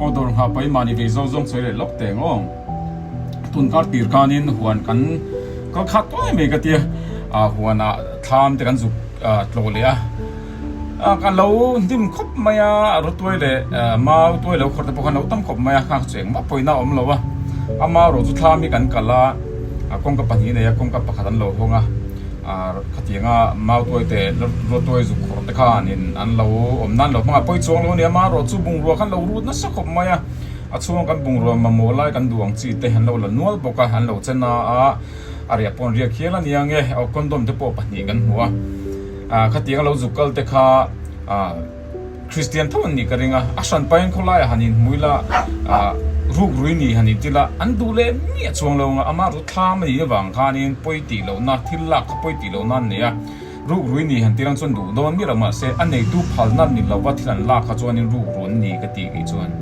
Aw dawr nghah pahin mahni vei zawng zawng sawi leh lawk teh ang aw. Tun kar tir khanin huan kan kal khat tuai mai ka tia, huanah thlam te kan zuk tlawh leh a. Ka lo hnim khawp mai a, rawtuai leh mau tuai lo khawrh te pawh khan lo tam khawp mai a, nghak chu engmah pawhin a awm lo a. Ama erawh chu thlam hi kan kal a, kawngka pahnih nei a, kawngka pakhat an lo hawng a. Khatianga mautuai te rawtuai zuk khawrh te khanin an lo awm nan lo hmang a, pawi chuang lo a ni a, amaherawh chu bungrua khan lo rut nasa khawp mai a, a chhunga kan bungrua mamawh lai kan duh ang chi te an lo la nual bawk a, an lo chen a a, a riah pawh an riak hial a nia nge, condom te pawh pahnih kan hmu a, khatianga lo zuk kal te kha. Kristian tho an nih ka ring a, a hran pahin khawlaiah han inhmu ila, ah rukrui ni han inti la, an duh leh miah chuang lo ang a, amah ru thlam a nih avang khanin pawi tih lohna, thil lak kha pawi tih lohna an nei a, rukrui ni han tirang chuan duh dawn miah lo mahse a neitu phalna ni lova thil an lak kha chuanin rukru an ni ka tih kei chuan.